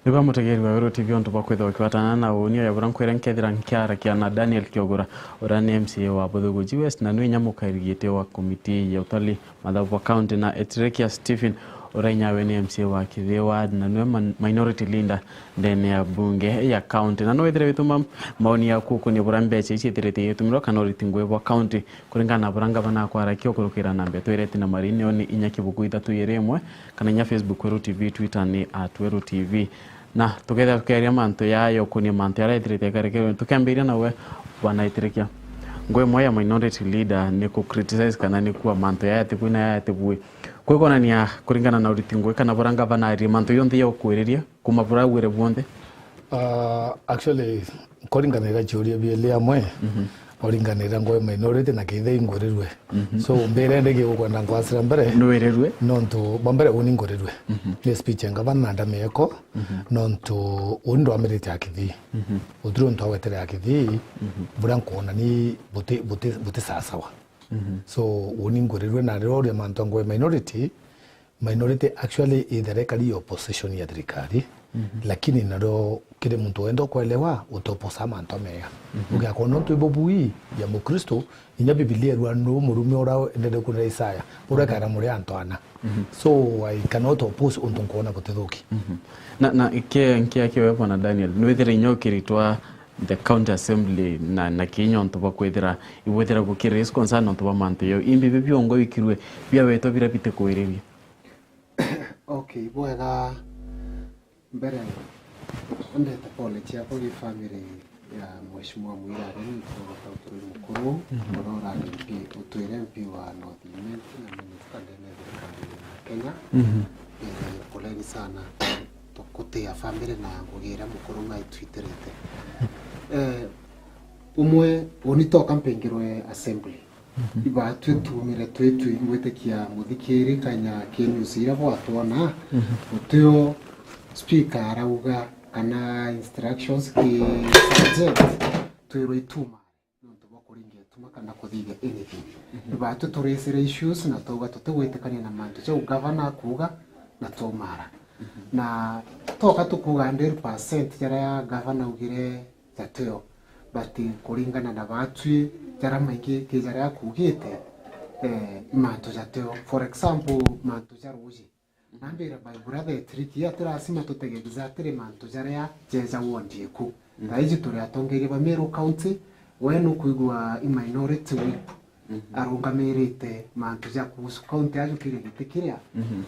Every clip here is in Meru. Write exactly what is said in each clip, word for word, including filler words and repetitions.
Iba mutegeri wa Weru T V, ontu bwa kwithirwa ukiwatana na uuni uya bura nkwire nkethira nkiarakia na Daniel Kiogora, uria ni M C A wa Buthuguji West, na nwi inya mukairi giti wa komiti ya utalii mathabu bwa county, na Etirekia Stephen, uria inyawe ni M C A wa Kithii Ward, na nwe man-, minority leader ndene ya bunge ya county. Na no withire wituma maoni yaku ukunia bura mbecha ici ithirite igitumirwa kana uriti ngui bwa county, kuringana na bura ngavana akwarakia ukurukira na mbere. Twireti na marini oni inya kibuku ithatu iri imwe, kana inya Facebook Weru T V, Twitter ni at Weru T V. Na tukethira tukiaria mantu yayo kunia mantu jaria ethirite garekerwe, tukiambiria nawe, Bwana Itirikia. Ngui imwe ya minority leader ni ku criticize kana ni kuuga mantu yaya ti bui na yaya ti bui. Kwi kwonania kuringana na uriti ngui kana bura ngavana arie mantu jonthe ya ukwiririe kuma bura augire bwonthe? Ah, actually, kuringanira ciuria bieli amwe, uringanira ngui minority na Kithii ingurirwe. So, mbire ndigi ukwenda nkwasira mbere. Nwirirwe? Nontu, bwa mbere, uni ngurirwe. Ni speech ya ngavana na ndamieko, nontu uni ndwamirite ya Kithii. Utiri untu agwetere ya Kithii, buria nkwona ni buti, buti, buti sawasawa. So, uni ngurirwe na riria uria mantu a ngui minority, minority actually ithera ikari opposition ya thirikari, lakini nario kiri muntu wenda ukwelewa utoposa mantu mega. Ugiakwa nontu ibubui ya Mukristo, inya Bibilia irua nu murume ura endete kunira Isaya, uria kaira muri antu ana. So I cannot oppose untu nkwona butithuki. Na, na ke, nkia kiwe Bwana Daniel, nwithire inya ukiritwa the county assembly na, na kinya untu bwa kwithira, ibwithira gukiri is concern untu bwa mantu yau. Imbi bi biongwa bikirwe biawetwa bira bitikuwiriria. Okay, bwega. Mbere, ndete pole ciakwa gi family ya Mheshimiwa Mwirari, ni kuruta uturi mukuru, uria urari M P, utwire M P wa North Imenti na minister ndene ya thirikari ya Kenya. Eh, poleni sana, tukutia family na ngugi iria mukuru naitwitirite. Eh, umwe, uni toka mpingirwe assembly. Ibatwi tuumire twi twi ngwitikia muthikiri kanya ki news iria bwatwona, utio speaker arauga kana instructions ki subject twirwe ituma nontu bwa kuringa ituma kana kuthithia anything. Ibatwi turisire issues na twauga tutigwitikania na mantu jau governor akuuga na twaumara. Na toka tukuuga hundred percent jaria governor augire jatio, but kuringana na batwi jaria maingi ki jaria akuugite, eh, mantu jatio. For example, mantu ja ruuji. Nambira my brother Etiriki, ati lazima tutege exactly mantu jaria jeja ward eku. Thaiji turi atongeria ba Meru County, we nukwigua i minority whip arungamirite mantu ja kuhusu county ajukirie giti kiria,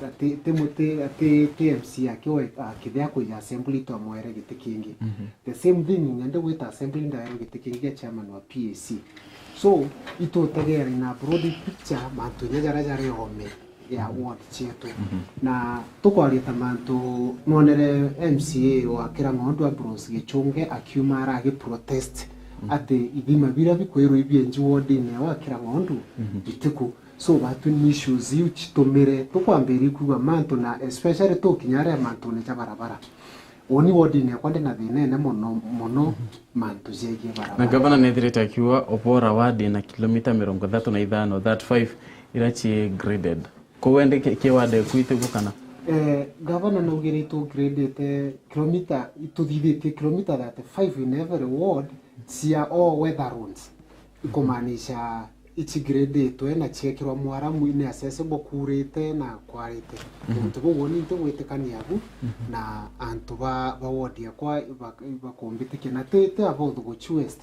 ati, ti muti, ati, ti M C A akiwe, akithia kuija assembly twamwere giti kingi. The same thing, inya ndigwita assembly ndaerwe giti kingi gia chairman wa P A C. So, itutegere na broad picture mantu inya jaria jari ome ya ward cietu. Na tukwaria ta mantu, nwonere M C A wa Kirang'ondu Ambrose Gichunge akiuma ara agi protest ati ithima biria bikwirwa ibienji ward-ini ewe Kirang'ondu bitiku. So, batwi ni issues iu citumire tukwambiria kuuga mantu, na especially tukinya aria mantune ja barabara. Uni ward-ini ekwa ndi na thina ene mono mono mantu jegie barabara. Na gavana nethirite akiuga Obora ward ina kilomita mirongo ithatu na ithano, thirty-five, iria ci graded. Kou indi ki, ki ward eku itiguo kana? Eh, gavana naugiritwe graded kilomita, ituthithitie kilomita thirty-five in every ward cia all weather roads. Ikumaanisha ici graditwe na ciekirwa mwaramu ni accessible kuurite na kwarite. Untu buu uni ntigwitikania bu na antu ba, ba ward yakwa iba-, ibakumbitikia. Na ti, ti about Guchi West.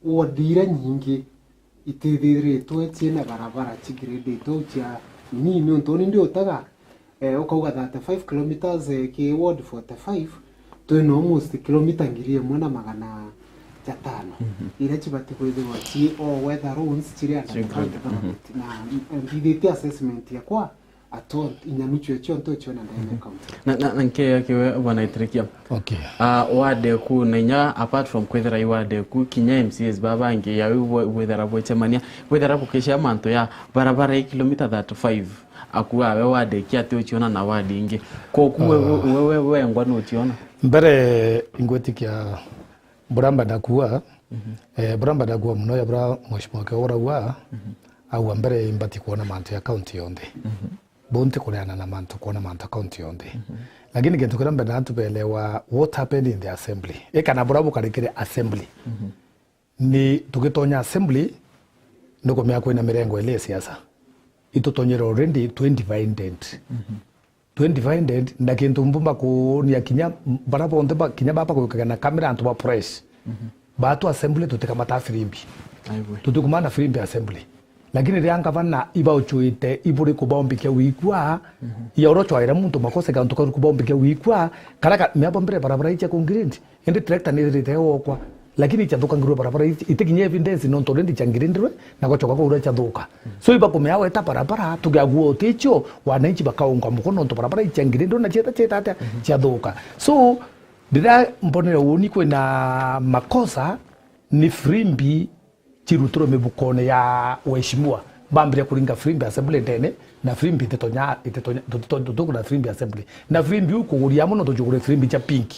Ward iria nyingi itithiritwe ciina barabara ci graditwe au cia nini, niuntu uni ndi utaga Eh, ukauga thirty-five kilometres, eh, ki ward forty-five, twina almost kilomita ngiri imwe na magana jatano, iria cibati kwithirwa ci all weather roads, ciri under county government. Na, eh, mbithitie assessment yakwa, ato inya nuchu ecio nto cio na ndene county. Na, na, na nkeya kiwe Bwana Itirikia. Okay. Ah, ward eku na inya apart from kwithira i ward eku, kinya M C As babangi ya wi-, withira bwecemania, withira bukishia mantu ya barabara i kilomita thirty-five. Akuaga we ward iki ati uciona na ward ingi. Koku we, we, we, we wengwa nuciona? Mbere ingwitikia buria mbenda kuuga, eh, buria mbenda kuuga mono ya buria Mheshimiwa Kiogora auga, auga mbere imbati kuona mantu ya county yonthe. Bo ntikureana na mantu, kwona mantu county yonthe. Mhm. Lakini kintu kiria mbendaa tubelewa, what happened in the assembly? Ikana buria bukarikire assembly. Mhm. Ni tugitonya assembly, ni kumea kwina mirengo ili ya siasa. Itutonyere already twenty divided. Mhm. Twenty divided, na kintu mbumba kuunia kinya bara bonthe ba, kinya baba gwikaga na kamera antu ba press. Mhm. Batu assembly tutikamata firimbi. Aigwe. Tutikumana firimbi assembly. Lakini riria ngavana ibauchuite iburi kubaombikia wikwa, mhm, ya urochwaira muntu makosa kantu kau kubaombikia wikwa, karaka miabo mbere barabara icha ku grade. Indi tractor ni ithirite wokwa, lakini ichathukangirwe barabara iti-, itikinya evidence nontu already changirindirwe na gochoka kuu iria chathuka. So iba kumea weta barabara, tugiagua utichio, wananchi bakaunga mukono nontu barabara ichangirindirwe na chieta chieta atia, mhm, chathuka. So riria mbonere uuni kwina makosa, ni firimbi chirutirwe mibukone ya waheshimiwa, bambire kuringa firimbi assembly ndene, na firimbi ititonya, ititonya, tutito-, tutukura firimbi assembly. Na firimbi iu kuguria mono tujugure firimbi cha pink.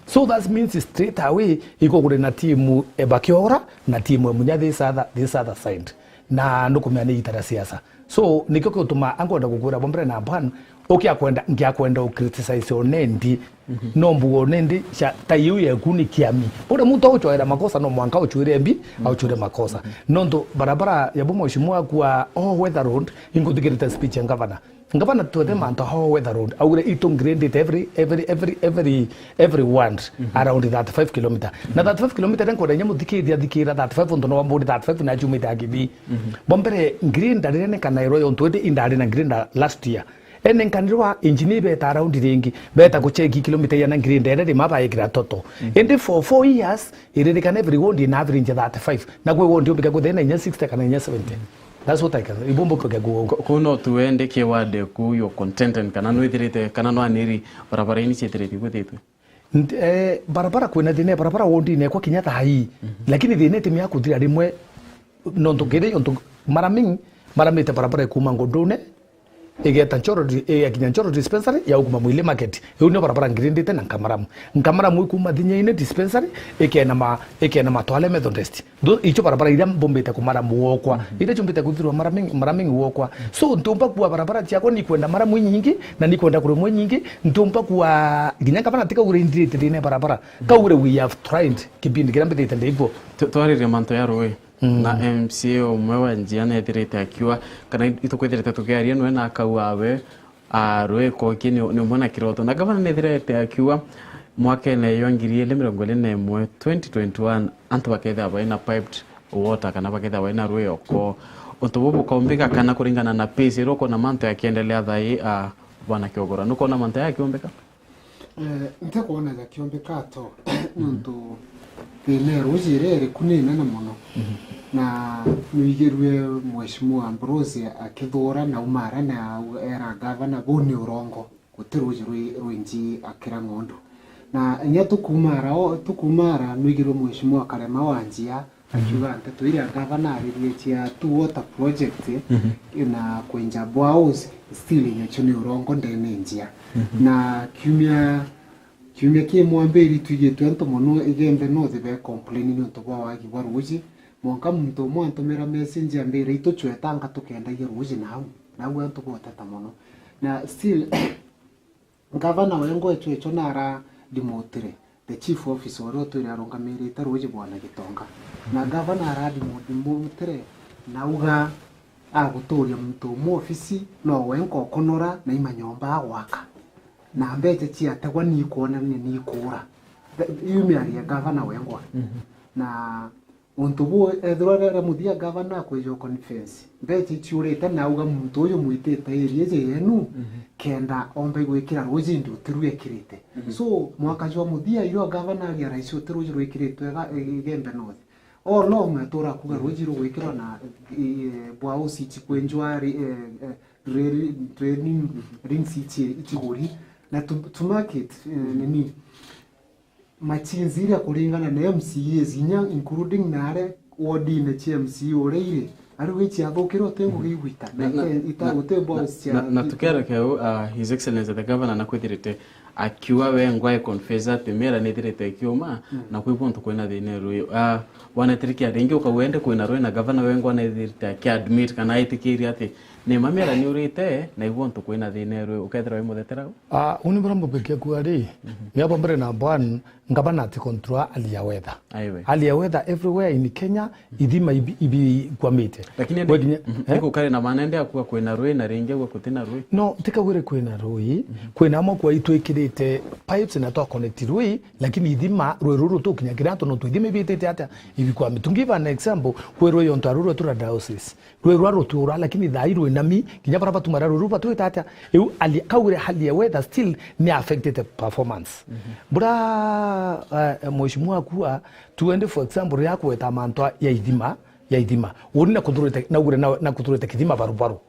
So that means straight away ikugure na timu e Bakiora na timu e Munya this other, this other side. Na nukumea ni itara siasa. So, nikio kiutuma ankwenda gukwira bo mbere na Bwan, ukiakwenda, ngiakwenda u criticize onendi, mhm, no mbuga onendi, cia, ta iu yeku ni kiami. Uria muntu auchwaira makosa, no mwanka uchwire mbi, mhm, auchwire makosa. Mhm. Nontu barabara ya bu mheshimiwa akua all weather road, inguthikirite speech ya ngavana. Ngavana twethe, mhm, mantu all weather road, augire itu graded every, every, every, every, every ward, mhm, around thirty-five kilometer. Na, mhm, thirty-five kilometer iria nkwenda inya muthikithia thikira thirty-five, untu no wamburi thirty-five na achumite akithi. Mhm. Bo mbere, grinder riria nikanairwe yontu indi indari na grinder last year. Ene nkanirwa injini ibeta around ringi, beta kucheki kilomita igana grinder ere rima baikira toto. Mhm. Indi for four years, iririkana every ward ina average thirty-five. Na kwi ward umbika kuthena inya sixty kana inya seventy. That's what I can, ibumbu kwa guo. Ku-, kuno tuende ki ward ku yo contented kana nwithirite kana nwaniri barabara ini ciethirite gwithitwe? Nt-, eh, barabara kwina thina ya barabara ward-ini ekwa kinya thaa ii. Mhm. Lakini thina itimia kuthira rimwe, nontu kiri, nontu maraming, maramite barabara ikuma Ngondune, igeta Njoro di-, igakinya Njoro dispensary ya ukuma Mwili market. Iu nio barabara ngirindite na Nkamaramu. Nkamaramu ikuma Thinya-ini dispensary, ikena ma-, ikena Matwale Methodist. Tho-, icio barabara iria mbumbite kumara muokwa. Mhm. Iria chumbite kuthirwa maraming, maraming wokwa. Mhm. So, ntumba kuwa barabara ciakwa ni kwenda maramu inyingi, na ni kwenda kurumwa inyingi, ntumba kuwa nginya ngavana tika ure indirite thina ya barabara. Mhm. Ka ure we have tried kipindi kiria mbithite ndikuo. Tu-, twaririe mantu ya rui. Mm. Na M C A umwe wa njia nethirite akiuga, kana itukwithirite tukiaria nwe na akauga we, Ah, rwiko iki ni, ni umwe na kiroto. Na gavana nethirete akiuga, mwakene yo ngiri igiri mirongo iri na imwe, twenty twenty-one, antu bakethira baina piped water kana bakethira baina rwiko. Untu bubu bukaumbika kana kuringana na pace iria ukona mantu yakiendelea thaa ii, ah, bwana Kiogora? Nukona mantu aya yakiumbika? Eh, ntikwona jakiombika ato, nontu thina ya ruuji iria iriku ni inene mono. Mhm. Na nwigirue Mheshimiwa Ambrose akithuura na auma aria na au-, era gavana, buu ni urongo, guti ruuji rwi-, rwingi akira ng'ondu. Na inya tukuuma ara o-, tukuuma ara, nwigirue Mheshimiwa Karema wa Njia, akiuga nteto iria gavana aririe cia two water project, mhm, na kwenja boreholes, still inya cio ni urongo, ndene njia. Mhm. Na kiumia, kiumia ki mwambiri twigitwe antu mono Igembe North be complain niuntu bwa wagi bwa ruuji. Mwanka muntu umwe antumira message ambira, "Ituchwetanga tukendagia ruuji nau." Nau antu boteta mono. Na still, Gavana wengwa echo echo narathimutire, the chief officer uria utwire arungamirite ruuji, Bwana Gitonga. Na gavana arathimutire na auga aguturia muntu umwe ofisi, no wenka ukunura na imanyomba agwaka. Na mbecha ciategwa ni ikuonania ni ikuura. The-, iu miario ya gavana wengwa. Mhm. Na Untu buu, ethirwa riria muthia gavana akwija conference, mbecha iciurite na auga muntu uyu mwitite area iji yenu, mhm, kenda ombe gwikira ruuji indi uti rwekirite. Mhm. So, mwaka jwa muthia, irio gavana aria rais uti ruuji rwikiritwe ga-, i-, Igembe North. All along atura kuga, mhm, ruuji rugwikirwa na, i-, i-, boreholes ici kwenjwa, ri-, eh, eh, drain-, draining, mhm, rings ici, ici guri. Na to, to mark it, eh, mhm, nini, machines iria kuringana na M C As inya including na aria ward-ine cia M C A uria iri, ariu ici athukire uti ngugi igwita, na, na, ite-, ita-, na, uti boreholes cia na, na tukiarekea uu, uh, His Excellency the Governor nakwithirite akiuga we ngwa e confess ati mera nithirite ikiuma, mm, na kwi buntu kwina thina rui. Uh, bwana Tirikia, ringi ukauga indi kwina rui na gavana we ngwa nithirite aki admit kana aitikiria ati Ni ma miera ni urite, na igwo ntu kwina thina erwe, ukethirwa wi muthetera u? Ah, uni bura mbubikia kuga ri, miabo mbere number one, ngavana ati control hali ya weather. Aiwe. Hali ya weather everywhere in Kenya, ithima ibi, ibi kwamite. Lakini Gwe ende, kinya- mhm, eh? Niko kare na maana ende akua kwina rui na ringi agua kutina rui. No, tikawire kwina rui, kwina amwe kwa itwikirite pipes na twa connect rui, lakini ithima, rui ruru tukinya kira antu no tu ithima ibitite atia, ibikwamite. To give an example, kwi rui ontu aruru tura diocese. Rwi rwa rutura, lakini thaa ii rwinami, kinya bara batumara ruru batwita atia? Iu hali, kaugire hali ya weather still ni affected the performance. Bura, eh, mheshimiwa akua, tuende for example, ya kuweta mantu ya ithima, ya ithima. Uni na kuthurite, naugire na, na kuthurite kithima barubaru.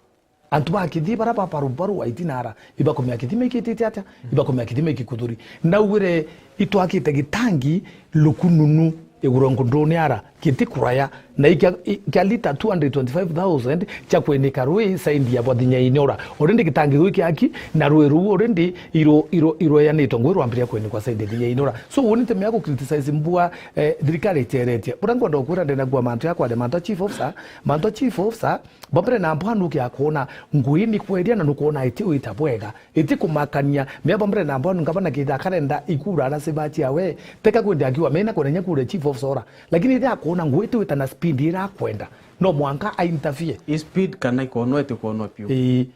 Antu ba kithii bara ba barubaru wa itinara, ibakomea kithima ikitite atia? Ibakomea kithima ikikuthuri. Naugire itwakite gitangi lukununu iguru nkundune ara, giti kuraya, na ikia, i-, kia lita two hundred twenty-five thousand cia kwinika rui saindi ya bwa Thinya Inora. Already gitangi gui kiaki, na rui ruu already iru-, iru-, irueyanitwe ngui rwambiria kwinikwa saindi ya Thinya Inora. So, woni ntemea ku criticize mbua, eh, thirikari iteretie. Bura ngwenda gukwira ndenda kua mantu ya kwaria, mantu a chief officer, mantu a chief officer, bambere na mbwa nukia kuona ngui ni kweria na nukuona iti wita bwega. Iti kumakania, mea bambere na mbwa ngavana kithaka renda ikura arasiba ciawe. Teka kwende akiwa mena kwenenya kure chief of sora. Lakini ithia kuona ngui iti wita na speed ira kwenda. No mwanka a interfere. I speed kana ikonwa iti konwa piu. Ii.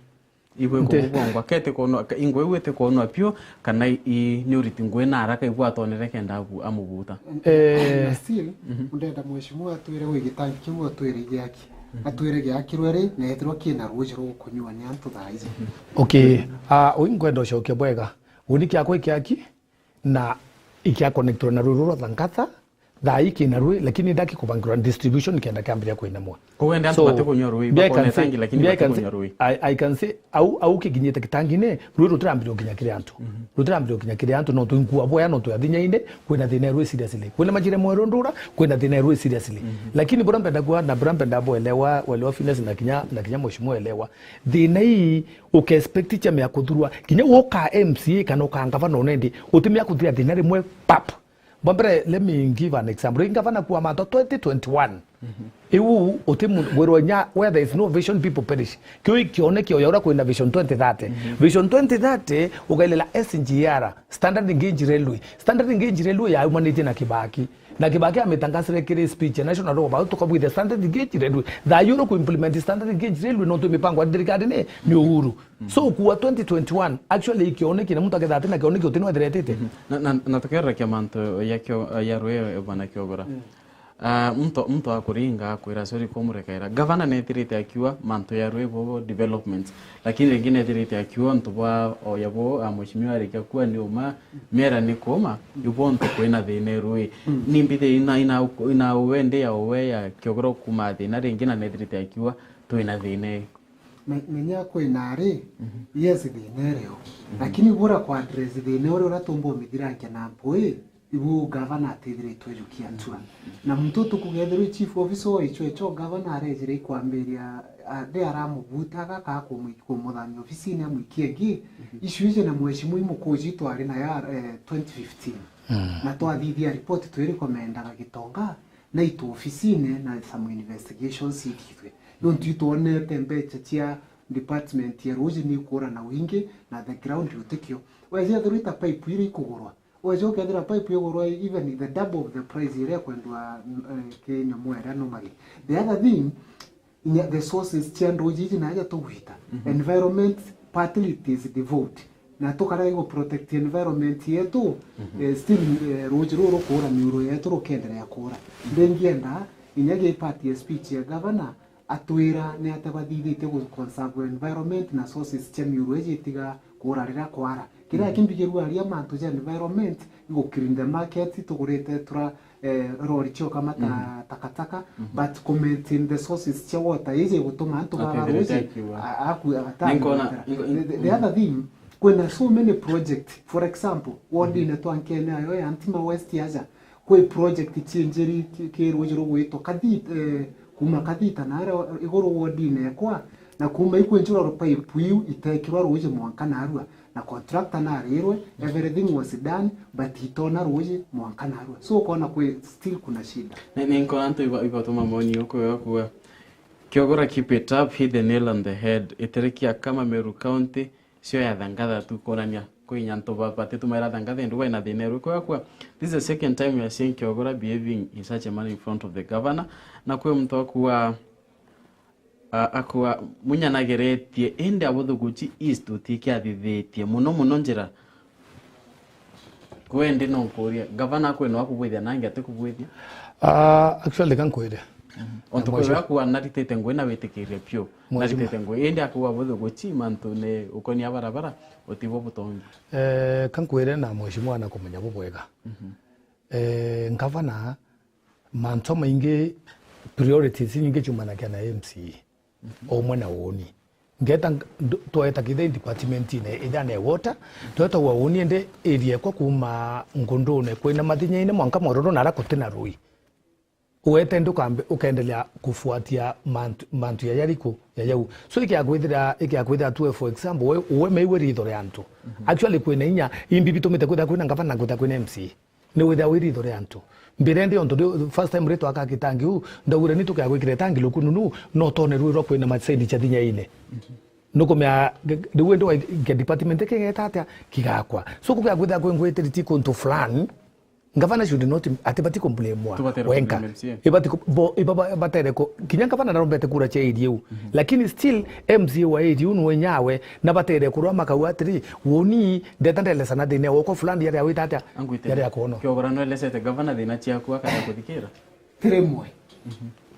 Ibwe Nte- kubongwa kete konwa, ka-, ingwe iwe iti konwa piu, kana i, ni uriti ngui na haraka ibwa atonere kenda abu-, amubuta. Eh. Na still, ndenda mheshimiwa atwire wi gitangi kiu atwire giaki. Atwire giakirwe ri, na ethirwa kina ruuji rugukunyua ni antu thaa iji. Okay. Ah, ui ngwenda ucokia bwega. Uni kiakwa ikiaki, na ikia connectwa na ruru rwa Thangata, thaa ii kina rui, lakini ndaki kubangirwa distribution kenda kiambiria kuinamwa. Kugende antu So, bati kunywa rui, mbia bakone ikansi-, tangi, lakini mbia bati ikansi-, kunywa rui. I, I can say, au, au kikinyite kitangine, rui rutirambiria gukinya kiri antu. Rutirambiria gukinya kiri antu, no tuinkua boya, no tuya Thinya Inora, kwina thina ya rui seriously. Kwina majire mweru ndura, kwina thina ya rui seriously. Lakini bura mpenda kuwa, na bura mpenda bo elewa, welewa Finance na kinya, na kinya mheshimiwa elewa. Thina ii, uka expect chama ya kuthurwa, kinya woka M C A kana uka ngavana unendi, utimia kuthira thina rimwe, pap. Bambere, let me give an example. Ri ngavana kuwa mantu twenty twenty-one. Iu uti mu-, wirwa nya, where there is no vision, people perish. Kiu ikionekio ya uria kwina vision twenty thirty. Vision twenty thirty, ukailela S G R, Standard Gauge Railway. Standard Gauge Railway yaumanitie na Kibaki. Na Kibaki amitangasire kiri speech ya National Road, bau tukabwithia Standard Gauge Railway. Thaa yu ku implement Standard Gauge Railway, no tu mipango ya thirikari ni, ni Uhuru. So, kuwa twenty twenty-one, actually, ikioneki na muntu aketha ati na kioneki uti no ethiretite. Na, na, na tukiaririkia mantu ya kio-, ya rui, bwana Kiogora. Ah, muntu, muntu akuringa akwira, sorry kumurekaira. Gavana nethirite akiuga mantu ya rui bo developments. Lakini ringi nethirite akiuga untu bwa oya bo, ah, mheshimiwa arikia kuwa ni uma, miera ni kuma, ibo untu kwina thina rui. Ni mbithi ina, ina, ina uwe ndi ya uwe ya Kiogora kuma thina ringi na nethirite akiuga twina thina. Me-, menya kwina ri, yes, thina irio. Lakini bura kwa address thina uria, uria tumba umithiragia na mpwi, ibu gavana atithiritwe ajukia atua. Na muntu tukugethirwe chief officer o icho, icho gavana arejire ikwambiria, a, ndi aramubuta agaka kumu-, kumuthamia ofisini amwikie ngi, issue iji na mheshimiwa imukuji twari nayo, eh, twenty fifteen. Na twathithia report twirikommendaga Gitonga, na itu ofisine na some investigations ithithwe. Nontu itwonete mbecha cia department ya ruuji ni ikura na wingi na the ground utikio. Weja ethirwa ita pipe iria ikugurwa. Weja ukethira pipe igurwa even the double of the price iria ikwendwa, eh, ki nyamu iria numagi. The other thing, inya the sources cia nduuji iji naja tugwita. Environment partly it is devolved. Na tukarega igu protect environment yetu, eh, still, eh, ruuji ruru rukuura miuru yetu rukenderea kuura. Ndingienda inya gi part ya speech ya governor atwira ni atia bathithitie gu conserve environment na sources cia miuru iji itiga kuura riria kwara. Kiria kimbigirua aria mantu ja environment, igu clean the market, tugurite tura eh, rori cioka mata takataka, but commenting the sources cia water iji gutuma antu baba ruuji a-, aku agatari. The, the other thing, kwina so many project, for example, ward-ine twankene ayo ya Ntima West aja, kwi project cienjeri ki, ki ruuji rugwitwa Kathi-, eh, kuma Kathita na aria iguru ward-ine ekwa, na kuma ikwenjirwa pipe iu itekirwa ruuji mwanka narua. Na contractor narirwe, everything was done, but itona ruuji mwanka narua. So ukona kwi still kuna shida. Ni, ni nkona antu iba-, ibatuma moni ukwega kuga. Kiogora, keep it up, hit the nail on the head. Itereki ya kama Meru County, sio ya thangatha tu kuonania kwi nyantu ba-, batitumaira thangatha, nduga ina thina irwiku yakwa. This is the second time we are seeing Kiogora behaving in such a manner in front of the governor. Na kwi muntu akua, a-, akua munyanageretie, indi abuthuguchi East utikiathithitie muno muno njira. Kwendi no nkuria, gavana akwinwa akubwithia nangi atikubwithia? Ah, actually, ka nkwire. Ontu kwe akua naritite ngui na witikiria piu. Mheshimiwa. Naritite ngui, indi akua buthuguchi mantu ni ukonia barabara, utibo butongi. Eh, ka nkwire na mheshimiwa na kumenya bubwega. Eh, gavana, mantu maingi, priorities nyingi ciumanagia na M C A. O umwe na uuni. Ngeta nk-, nd-, tweta kithe department-ine ithane ya water, tweta wa uuni ende area ekwa kuuma Ngundune kwina mathinyaine mwanka Mwororo na ara kutina rui. Uete ndukambe, ukendelea kufuatia mantu, mantu ya yariku, ya yau. So, ikia kwithira, ikia kwithira tu, for example, we, we meiwe ritho ria antu. Actually, kwina inya, imbi bitumite kwithira kwina ngavana na kwithira kwina M C A. Ni withira wi ritho ria antu. Mbere ndi ontu ndi first time ri twaka kitangi u, ndaugire ni tukea gwikira itangi lukununu, no tone rwi rwa kwina masendi cha thinya ine. Nukumea, riu ndi wa ge department kigeta atia kigakwa. So kugea kwithira kwi ngwitiri ti kuntu fulani, gavana should not, atibati kumblamwa. Tubatire wenka. Kublame M C A. Ibati ku-, bo, iba-, ba-, batere ku-, kinya gavana narombete kura cha area u. Lakini still, M C A wa area u nwe nyawe, na batere kurwa makauga atiri, woni, ndeta ndelesana thina ya woko fulani yari awita atia? Angwite. Yari akono. Kiogora nwelesete gavana thina ciaku akaya kuthikira? Ti rimwe.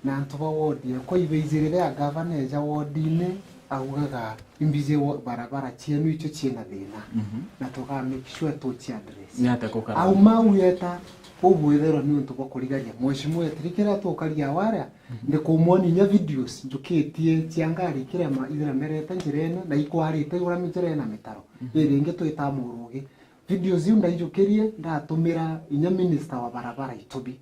Na antu ba ward yakwa ibaijirire a gavana eja ward-ine, augaga, "Imbiji wo-, barabara cienu icio ciina thina." Na tuga make sure tuci address. Ni atia kukara? Auma au yeta, ubwitherwa ni untu bwa kurigaria. Mheshimiwa etiri kiria tukaria waria, ndikumwonia inya videos njukitie cia ngari ikiria ma-, iremerete njirene, na ikwarite igura njira ina mitaro. Iri ingi twita murugi. Videos iu ndaijukirie, ndatumira inya minister wa barabara Itubi.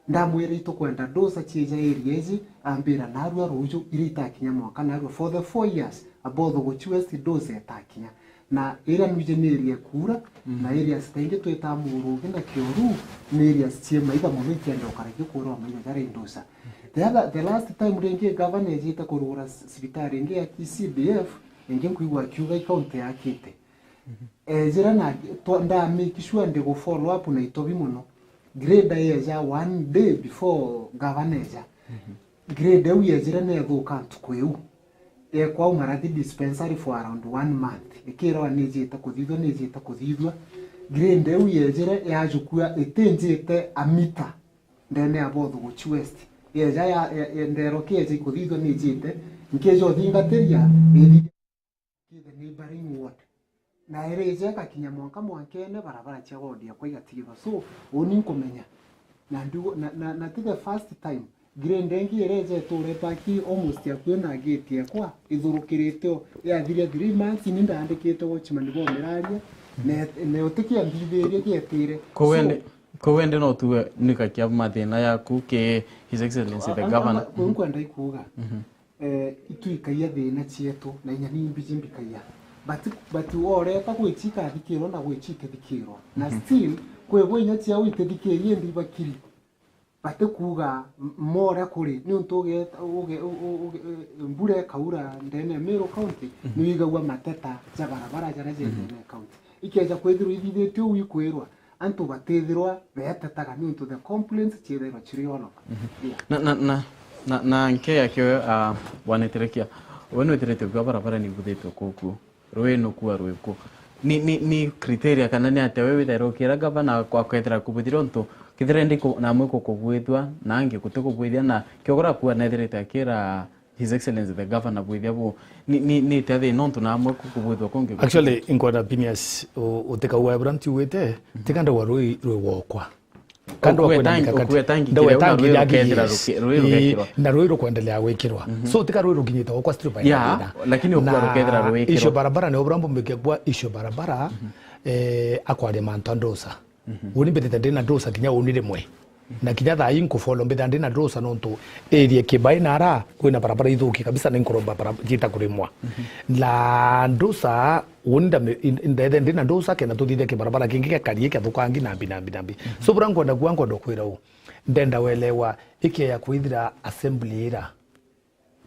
Ndamwira itukwenda dosa cieja area iji, ambira narua ruju, iria itakinya mwanka narua. For the four years, abotho guchi West dosa etakinya. Na iria nwije ni area kuura, na areas taingi twita Murugi na Kioru, ni areas cie maitha mono, itienda ukara igikurwa maitha jaria indosa. The other, the last time ringi governor ejite kurugura s-, cibitari ingi ya C D F, ingi nkwigua akiuga i county yakite. Ejira na twa-, nda make sure ndi gu follow up na Itobi mono. Grade yeja one day before governor eja. Grade iu yejire nethuka ntuku iu. Ekwa Umarati dispensary for around one month. Ikirwa nijite kuthithua, nijite kuthithua. Grade iu yejire yajukua itinjite a meter ndene ya Bothuguchi West. Yeja ya, ya, ya ndero kieja ikuthithua nijite. Nkeja uthingatiria, ithithia ki the neighboring ward. Na ere ije ikakinya mwanka mwankene, barabara cia ward yakwa igatigirwa. So, uni nkumenya. Na ndigo, na, na, na ti the first time. Grade ingi ireje iturete aki almost akui na gate yakwa, ithurukirite o. Yathiria three months, ni ndandikite watchman bo miraria, ne, ne utikia mbithirie gietire. Koguo So, indi, koguo indi no tuwe ni kakia mathina yaku ki His Excellency the Governor. Kwi nkwenda ikuga. Eh, itwikagia thina cietu, na inya ni mbiji mbikagia. But, but oreta gwichika thikirwa na gwichike thikirwa. Na still, kwi bo inya ciao itithikirie ndi bakiri. Batikuga m-, mora kuri, ni untu ugeta-, uge-, u-, u-, uge-, e, mbura ikaura ndene ya Meru County, ni wigagua mateta ja barabara jaria je ndene ya county. Ikeja kwithirwa ithithitio uu ikwirwa, antu batithirwa beetetaga niuntu the complaints ciithirwa ciri all over. Yeah. Na, na, na, na, na nke yakio, ah, Bwana Iterekia, we nwitiritie kuga barabara ni ibuthitwe kuku, rui nukua rwiku. Ni, ni, ni criteria kana ni atia we withaira ukira gavana kwa kwethira kubuthira untu kithira ndi ku-, namwe kukubwithua, na angi guti kubwithia, na kiogora kuwa nethirite akira His Excellency the Governor bwithia bu, ni, ni, ni tia thina untu namwe ku-, kubwithua kungi guti? Actually, inkwenda Phineas, u-, utikauga bura ntiugite, tiga ndauga rui rwi gwokwa. Kando wa kwina mikakati. Ndauga tangi kiria rukethira ruki-, rui rugekirwa. Na rui rukwendelea gwikirwa. So, tiga rui rukinyite gwokwa still by thina. Lakini ukua rukethira rwikirwa. Icio barabara ni obura mbumbikia kwa icio barabara, eh, akwaria mantu a ndosa. Uni mbitite ndina ndosa kinya uni rimwe. Na kinya thaa ii nkufollow mbitha ndina ndosa nontu area Kibai nara kwina barabara ithuki kabisa, ni nkuromba bara-, jita kurimwa. Na ndosa uni ndame-, in-, ndethe ndina ndosa kenda tuthithe kibarabara kingi gikari gikathukangi nambi, nambi, nambi. So bura nkwenda kuga, nkwenda kwira u. Ndenda welewa ikia ya kwithira assembly ira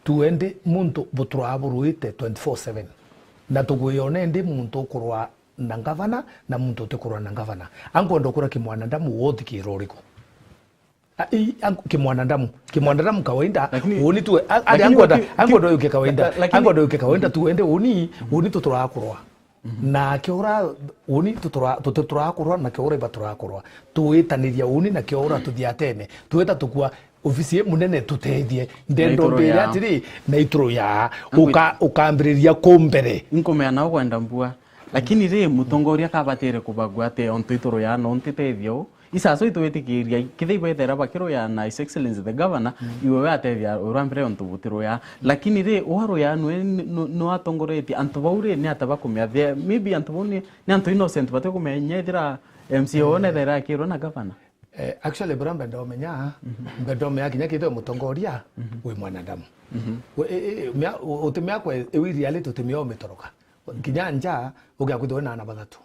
Tuendi muntu buturaa buruite twenty-four seven. Na tugwiyone ndi muntu ukurwa na ngavana na muntu utikurwa na ngavana. Ankwenda ukura kimwanadamu wothikira uriku? A, i, ang-, kimwanadamu, kimwanadamu kawaida, lakini, uni tu, a, ari lakini ankwenda, waki-, ankwenda ki-, yuke kawaida, la-, lakini ankwenda yuke kawaida, tuendi uni, uni tuturaa kurwa. Mhm. Na kiora uni tutura-, tuti turakorwa, na kiora iba turakorwa. Tuitaniria uni na kiora tuthiatene. Tweta tukua ofisi i munene tutethie. Ndendo mbira atiri, na ituru ya. Uka-, ukambiriria kumbere. Nkumea nao kwenda mbua. Lakini ri, mutongoria kabatire kubagua ati ontu ituru ya no ntitethio. Isaso itwitikiria, kethira ibethera bakiruya na His Excellency the Governor, mm, iwe we atethia urwa mbere ontu butiruya. Lakini ri, uaruya nwe, nwe, nwe atongoretie antu bau ri, ni ata bakumea? There, maybe antu bau ni, ni antu innocent batikumenya ethira M C A wone, mm, ethera akirwa na governor. Eh, actually, bura mbenda umenya, mhm, mbenda umenya kinya kethira mutongoria, mhm, wi mwanadamu. Mhm. We, e, e, mea-, u-, utimea kwe, e, wi reality utimea umitoroka. Kinya nja, ugiakwithirwa na ana bathatu.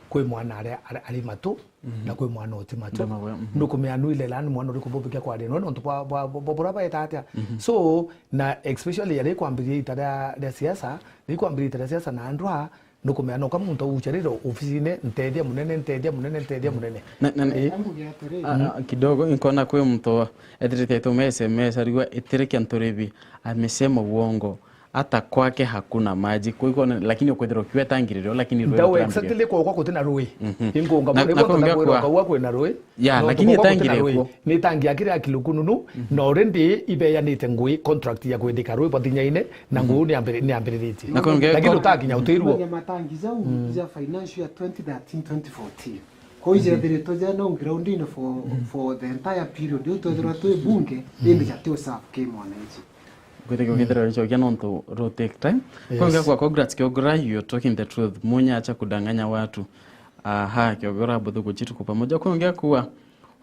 Kwi mwana ari, ari, ari matu, mhm, na kwi mwana uti matu. Ndamawe, mhm. Nukumea nu ilela ni mwana uriku bubikia kwaria nwe nontu bwa, bwa, bwa, bwa bura baeta atia. Mhm. So, na especially ari kwambiria ita ria, ria siasa, ri kwambiria ita ria siasa na andra, nukumea noka muntu aucha riro ofisine, ntethia munene, ntethia munene, ntethia munene. Na, na, eh? Ambuge atiri. A, a, kidogo, nkona kwi muntu ethirite aituma S M S, arigwa itirikia nturibi, amesema uongo. Hata kwake hakuna maji. Kwa hivyo, lakini ukwithirwa ukiwa tangi rio, lakini rui. Ndau rutambire. Exactly kwa, kwa kutina rui. Mhm. Ingunga na, bure na kwa kuongea tuna kwa, kwa kwina rui. Ya, no, lakini kwa tangi kutina rui. Ni tangi akire akilukununu, mhm, na already ibeyanite ngui contract ya kwendeka rui bathinyaine, na, mhm, nguu ni ambiri-, ni ambiriritie. Na kuongea lakini kwa utakinya utirwo. Matangi jau, mm, ja financial ya twenty thirteen twenty fourteen. Kwa hiyo, mhm, jethiritwe ja no ground-ini for, mhm, for the entire period. Riu twethirwa twi bunge, mhm, indi jati usafu ki mwananchi. Kwithikio, mm, kithira richokia nontu ru take time. Yes. Kuongea kwa congrats Kiogora, you're talking the truth. Munya acha kudanganya watu. Aha, Kiogora buthu kuchitu kwa pamoja. Kuongea kuwa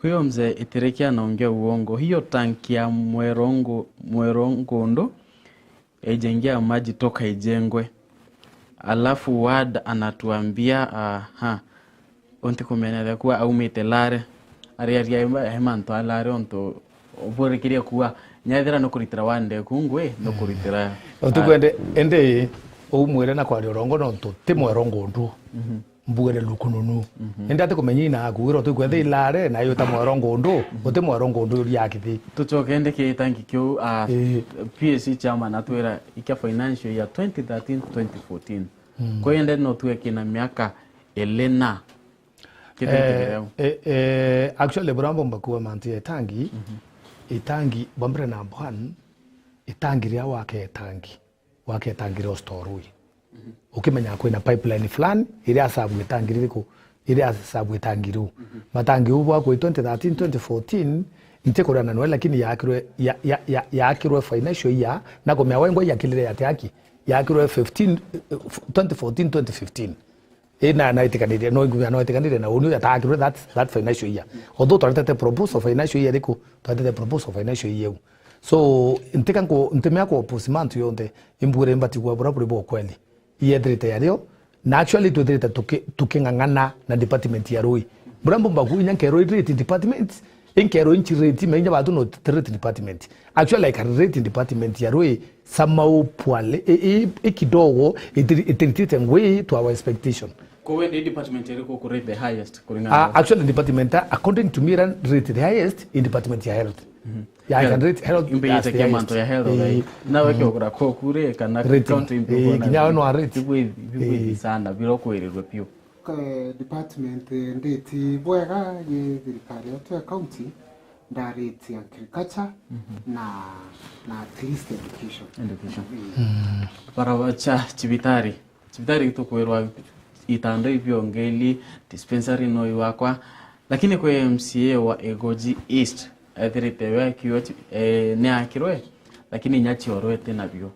huyo mzee Itirikia anaongea uongo. Hiyo tanki ya Mwerongo, Mwerongondo haijaingia maji toka ijengwe. Alafu ward anatuambia, aha, unti kumeneria kuwa aumite Lare. Ariaria ema, ema antu a Lare ontu uburikiria kuwa nyethira nukuritira wande ku ngui, nukuritira. Utukwende, indi umwire na kwaria urongo nontu ti Mwerongondo. Mhm. Mbugere lukununu. Mhm. Indi ati kumenya ina akuwirwa tu kwetha ilare na yuta Mwerongondo, mhm, uti Mwerongondo uria akithi. Tucoke ndi ki tangi kiu, ah, eh, P S C chairman atwira ikia financial year twenty thirteen twenty fourteen. Mm. Kwa hiyo ende no tuwe kina miaka elena. Kithirite, eh, kireu. Eh, eh, actually, bura mbomba kuwa mantu ya itangi, mhm, itangi, bambire number one, itangi ria wake itangi. Wake itangi ria store rui. Mhm. Ukimenya kwina pipeline fulani, iria asabu itangi ririku, iria asabu itangi riu. Mhm. Matangi u bwa kwi twenty thirteen, twenty fourteen, nti kuria na nwe, lakini yaakirwe, ya, ya, ya, yaakirwe financial year, na kumea wengwa yakirire yati aki, yaakirwe fifteen, eh, twenty fourteen, twenty fifteen. Ina, na itikanire, no nguya no itikanire na uni yataakirwe that, that financial year. Although twaretete proposal financial year iriku, twaretete proposal financial year iu. So, ntika nku-, ntimea ku oppose mantu yonthe, imbwire mbati kwa bura buri bwa ukweli. Iyethirite yario, na actually twithirite tuki-, tuking'ang'ana na department ya rui. Bura mbumba kuinya nkerwa iriti department, inkerwa inchiriti, menya batu no tiriti department. Actually, I can rate department ya rui somehow poorly, i, i, i kidogo, itiri-, itiritite ngui to our expectation. Kwa we ni department iriku ku rate the highest kuringana na, actually, department, according to me, ira rate the highest in department ya health. Mhm. Yeah, I can rate health as the highest. Imbe yete mantu ya health, eh, right? Na we, mm, kiogora ko kure kana rate, county imbe, eh, kuona kinya no rate. Bibwithi, bibwithi, eh, sana, biro kwirirwe piu. Ka-, department, eh, nditi bwega ye thirikari yetu ya county, ndariti agriculture, mhm, na, na at least education. Education. Mm. Mm. Barabacha chibitari. Chibitari tukwirwa itanda ibio ngeli, dispensary no iwakwa, lakini kwi M C A wa Igoji East, ethirite we akiuga chi-, eh, ni akirwe, lakini inya chioro iti nabio.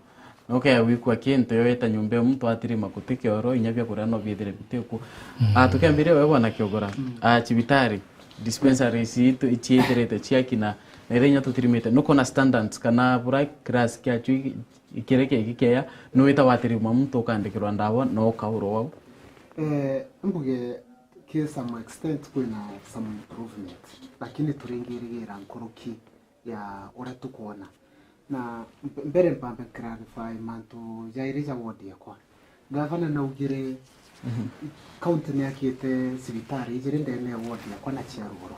Nokea wikua kintu yo ita nyumba ya muntu atirima kuti kioro, inya bia kuria no biithire bitiku. Mm. Ah, tukiambiria we bwana Kiogora, mm, ah, chibitari, dispensaries itu ichiithirite chiakina, na iria inya tutirimite. Nukona standards kana bura class kiachu i-, ikireke gikeya, nwita watirima muntu ukandikirwa ndawa na ukaurwa wau? Eh, mbuge ki some extent kwina some improvement, lakini turingirigira nkuruki ya uria tukwona. Na mbe-, mbere mpambe clarify mantu jairi ja ward yakwa. Gavana naugire county niakite cibitari ijiri ndene ya ward yakwa na cia ruguru.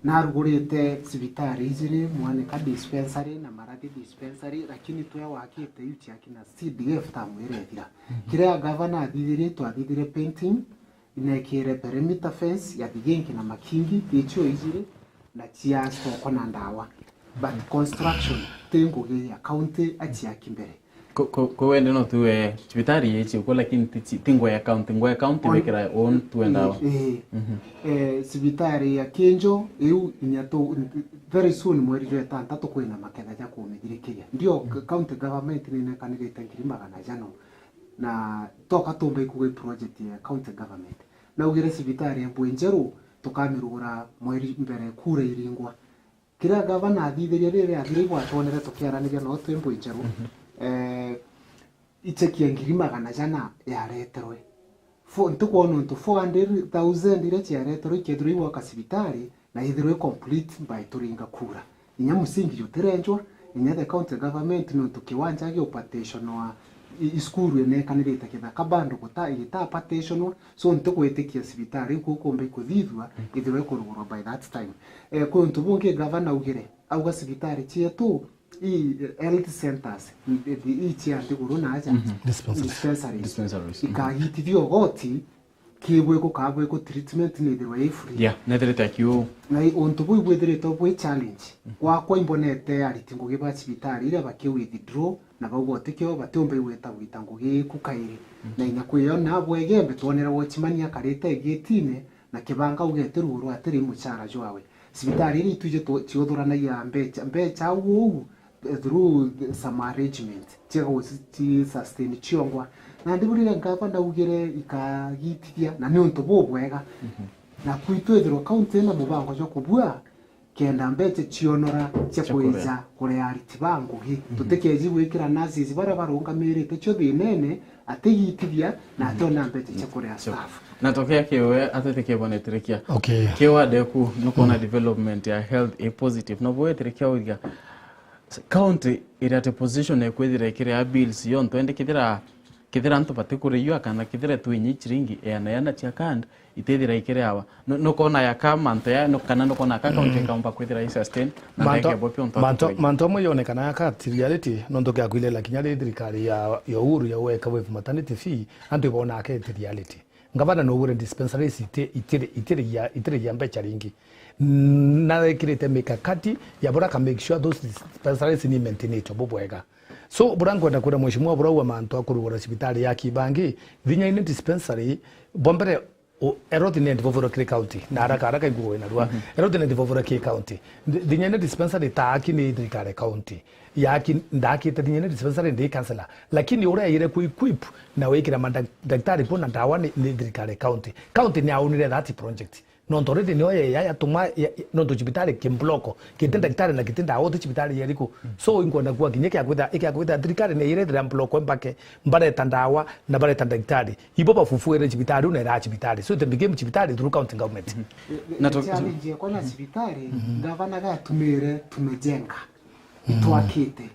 Narugurite cibitari ijiri, Mwanika dispensary na Marathi dispensary, lakini twe wakite iu ciakina C D F tamu irethira. Kiria gavana athithirie, twathithirie painting, inekire perimeter fence ya Thiginki na Makingi, thicio ijiri, na cia stoko na ndawa. But construction ti ngugi ya county aciaki mbere. Ko, ko, ko wende no tuwe cibitari ici uko, lakini ti, ti, ti ngugi ya county, ngugi ya county On- wekira on tuwe ndawa. Ii, ii. Eh, cibitari ya Kinjo iu inya tu, very soon mweri jwa itantatu kwina maketha ja kumithirikiria. Ndio, county government ninekanirite ngiri magana jano. Na toka tumba ikuga i project ya county government. Naugire cibitari ya Mbwenjeru tukamirugura mweri mbere kura iringwa. Kiria gavana athithirie riri athire igwatwonere tukiaraniria no twi Mbwenjeru. Eh, icheki ya ngiri magana jana yareterwe. Fo-, ntikwona untu four hundred thousand iria ciareterwe ikethirwa igwaka cibitari na ithirwe complete by turinga kura. Inya musingi jutirenjwa, inya the county government nontu kiwanja giupartitionwa, i, i cukuru inekanirite kithaka bando guta, igitapartitionwa, so ntigwitikia cibitari iu kukumba ikuthithua ithirwe ikurugurwa by that time. Eh, kwi untu bungi gavana augire, auga cibitari cietu i, eh, health centers, i, i, i cia nthiguru na aja, dispensaries, dispensaries, ikagitithia ugoti, kibwe gukaa bwe ku treatment nithirwa i free. Yeah, nethirite akiu. Na i untu buu ibwithiritwe bwi challenge. Gwakwa imbonete ariti ngugi ba cibitari iria baki withdraw na bauga utikio batiumba igwita gwita ngugi iku kairi. Na inya kwiona bwegembe twonere watchman akarite gitine na kibanga ugete ruo rwa atiri muchara jwawe. Cibitari iria itwije tu-, ciuthuranagia mbecha, mbecha au uu, eh, through the, some arrangement, ciega guci-, ci sustain ciongwa. Na ndiburire ngavana augire ikagitithia, na ni untu bubwega. Na kwitu ethirwa county ina mubango jwa kubua, kenda mbecha cionora cia kwija kuria ariti ba ngugi. Tutikeji gwikira nurses baria barungamirite cio thinene, atigitithia, na ationa mbecha cia kuria staff. Na tokea kiwe atete kibonetire kia. Okay. Kiwa deku, nukona development ya health i positive. No bwetire kia uriga county iri at a position ya kwithira ikiria bills yonthe, indi kithira, kithira antu batikuriua kana kithira twinyi chiringi eana eana cia card itithira ikiriawa. Nu-, nukona ya ka mantu ya, nu-, kana nukona ka county kaumba kwithira i sustain na mantu, ndeke bopi onto mantu, mantu amwe yonekana ya ka ti reality, nontu kia kwilela kinya ri thirikari ya, ya Uhuru ya weka wave maternity fee, antu ibona ke ti reality. Ngavana nugure dispensaries iti-, itiri-, itirigia, itirigia mbecha ringi. Na ekirite mikakati ya bura ka make sure those dispensaries ni maintained bubwega. So, bura nkwenda kwira mheshimiwa bura ua mantu a kurugura cibitari ya Kibangi, thinya ine dispensary, bwa mbere, u-, eroti ni ndivovura kiri county, na haraka haraka iguo wina rua. Eroti ni ndivovura kiri county. Thi-, thinya ine dispensary taaki ni thirikari county. Yaaki, ndaakite thinya ine dispensary ndi councillor. Lakini uria yaire ku equip na wikira mandak-, daktari bo na ndawa ni, ni thirikari county. County ni aunire that project. Nontu already nio ye-, ya-, yatuma, ya-, ya-, nontu cibitari ki block, giti ndagitari na giti ndawa, uti cibitari yeriku. So, inkwenda kuga kinya kia kwitha, ikia kwitha thirikari ni irethira block mbake, mbareta ndawa, na bareta ndagitari. Ibo bafufuire cibitari, una ira cibitari. So, it became cibitari through county government. Na to- challenge yakwa na cibitari, gavana gatumire tumejenga, itwakite.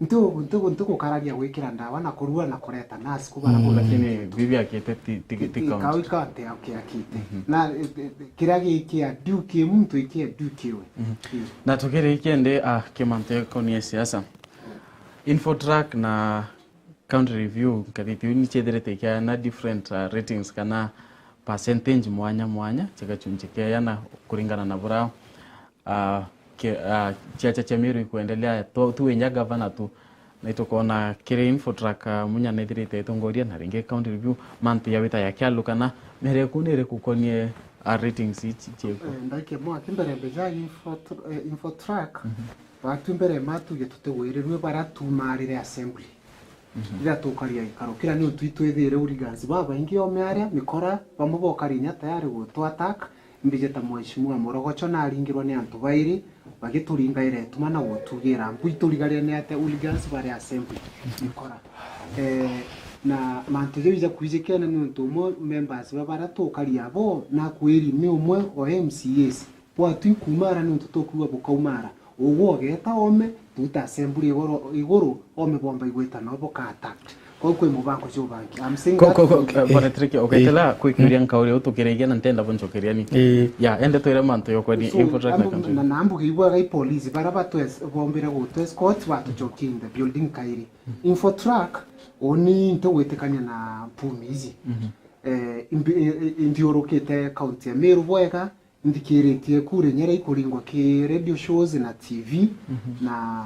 Nti, nti, nti gukararia gwikira ndawa na kurua na kureta nurse ku bara. Lakini bibi akite ti, ti, ti county. Ikau ikante au kiakite. Na, eh, eh, kiria gi kia due ki muntu ikia due kiwe. Na tukiri kende, ah, kimantu ekonie siasa. Infotrack na County Review, ngathiti iu ni ciethirite ikiana different, ah, ratings kana percentage mwanya mwanya, cia gachunchi kia yana kuringana na bura ah, ke-, ah, ciacha cia Meru ikwendelea, tu, tu inya gavana tu. Na itukona kiri Infotrack, ah, Munya nethirite itongoria, na ringi County Review, mantu ya wita ya kialu kana mere ku niri kukonie, ah, ratings ici cieku. Eh, ndake mwa kimbere mbeja Infotr-, eh, Infotrack, batu mbere matuge tutigwirirwe bara tumarire assembly. Riria tukaria gikaro kiria, ni untu itwithire hooligans babaingi ome aria mikora, bamwe bokari inya tayari gutu attack. Mbije ta Mheshimiwa Morogocho naringirwa ni antu bairi bagituringaira ituma na gutugira mbu iturigarire ni ate hooligans bari assembly mikora. Eh, na mantu jau ija kwijikene ni untu umwe members ba baria tukaria abo nakwiri ni umwe o M C As. Gwatu ikuumara niuntu tukwigua bukaumara. Ugwe ugeeta oome, Twita assembly iguru, iguru, o mibomba igwita no buka attack. Kwou kwi mubango jubangi. I'm saying ko, that ko, ko, from eh, Bwana Tiriki, eh, uketela kwikiria nkauri utukiragia na ntenda bunchokeria ni. Eh. Ya, ende twire mantu yokwa ni so, Infotrak na ambu-, campaign. Na, na ambuge igwaga i police, bara batwes-, bombire gutwescort, batuchokia in the building kairi. Infotrak, uni ntigwitikania na mpumi ici. Mhm. Eh, imbi-, i-, i-, inthiurukite kaunti ya Meru bwega, nthikiritie kure nyara ikuringwa ki radio shows na T V, mhm, na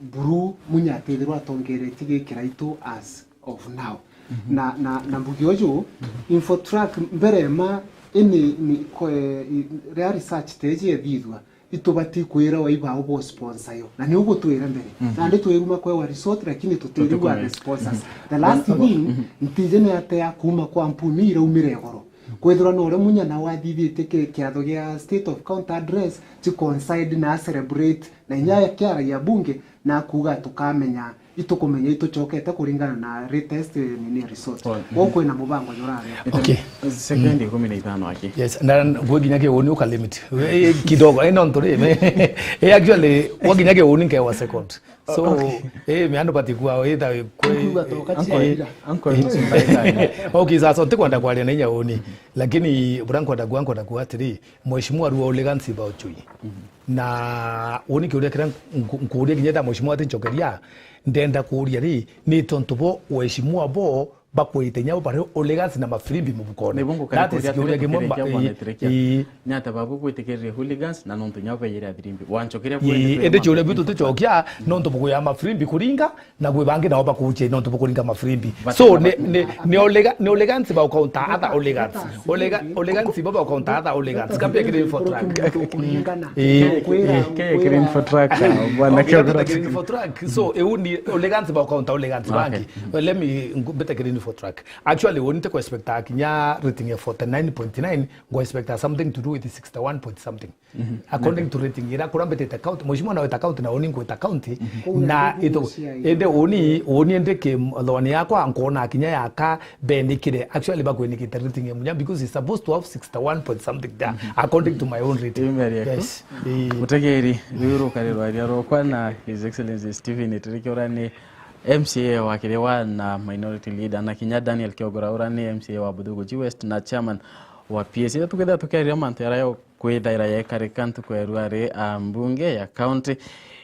buru Munya atithirwa atongeretie gi kiraitu as of now. Mhm. Na, na, na mbugi uju, mhm, Infotrak mbere ma ini ni kwe, i-, ria research teji ethithwa, itubati kwira wai bao bo sponsor yo. Na ni ugutwira mbere. Mhm. Nandi twiruma kwewa resort, lakini tutirigwa the sponsors. Mhm. The last thing, mhm, ntiji ni atia kuma kwa mpumi iraumire igoro. Kwithirwa no uria Munya nao athithitie ki-, kiatho gia State of County Address, ci coincide na celebrate, na inya kiaragia bunge, na kuuga tukamenya, itukumenya ituchokete kuringana na latest, eh, nini result. Oh, mhm. Kwou kwina mubango juraria. Okay. Sekendi ikumi na itano aki. Yes, na gwe nginya kiuni uka limit. Eh, kidogo, eh, no nturi, eh, actually, gwe nginya kiuni nkewa second. So, okay, eh, me andu bati kwa, eh, ta, kwe, uncle, eh, uncle, eh, okay, sasa, ntikwenda kwaria na inya uni. Lakini, bura nkwenda kuga, nkwenda kuga atiri, Mheshimiwa Rua Olegansi ba Uchui. Mhm. Na uni kiuria kiria nku-, nkuuria kinya ta Mheshimiwa atinchokeria, ndenda kuuria ri, ni tontu bo, Waheshimiwa bo, bakwite inya bo bari Olegansi na mafirimbi mubukone. Nibu nguka. That is nkuuria kiuria kimwe mba-, ii, ii. Ni atia babu gwitikiriria hooligans na nontu inya bo beyire athirimbi? Wanchokeria. Ii, indi kiuria biu tutichokia, nontu bukuya mafirimbi kuringa, na gwi bangi nao bakuuchia nontu bukuringa mafirimbi. So, ni, ni, ni Olega-, ni Olegansi ba ukaunta other Olegansi. Olega-, Olegansi ba ukaunta other Olegansi. Kabe kiri Infotrak. Ii. Ke-, ke-, kiri Infotrak, bwana. Okay, Kiogora. Kiri Infotrak. So, eu ni Olegansi ba ukaunta Olegansi bangi. Okay. Let me, ngu-, mbite kiri Infotrak. Actually, uni ntiku expecta kinya rating ya forty nine point nine, ngu expecta something to do with sixty one point something. Mhm. According to rating ira kuria mbitite county, Mheshimiwa nawita county na uni ngwita county, mhm, na ito, indi uni, uni indi ki thoni yakwa nkona kinya yaka benikire. Actually, bakwinikite rating ya Munya because it's supposed to have sixty one point something there, mhm, according to my own rating. Email yaku. Yes. Ii. Mutegeri, riu rukari rwaria rwakwa na His Excellency Stephen Itiriki uria ni M C A wa Kiriwa na Minority Leader, na kinya Daniel Kiogora uria ni M C A wa Buthuguji West na Chairman wa P S. Ira tukethira tukiaria mantu jaria kwithaira yekarika ntuku ya ruari, a, mbunge ya county.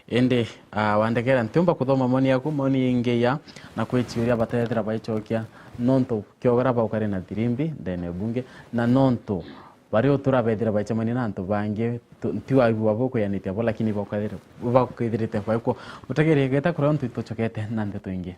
Indi, a, Wandekera, ntiumba kuthoma moni yaku, moni ingi ya, na kwi ciuria batethira baichokia, nontu Kiogora baukari na thirimbi ndene bunge, na nontu bari o turabethira baicemania na antu bangi, tu-, nti waigua bo kwiyanitia bo, lakini baukethire-, baukethirite baikwo. Mutegeri, geta kuria untu ituchokete na ndeto ingi.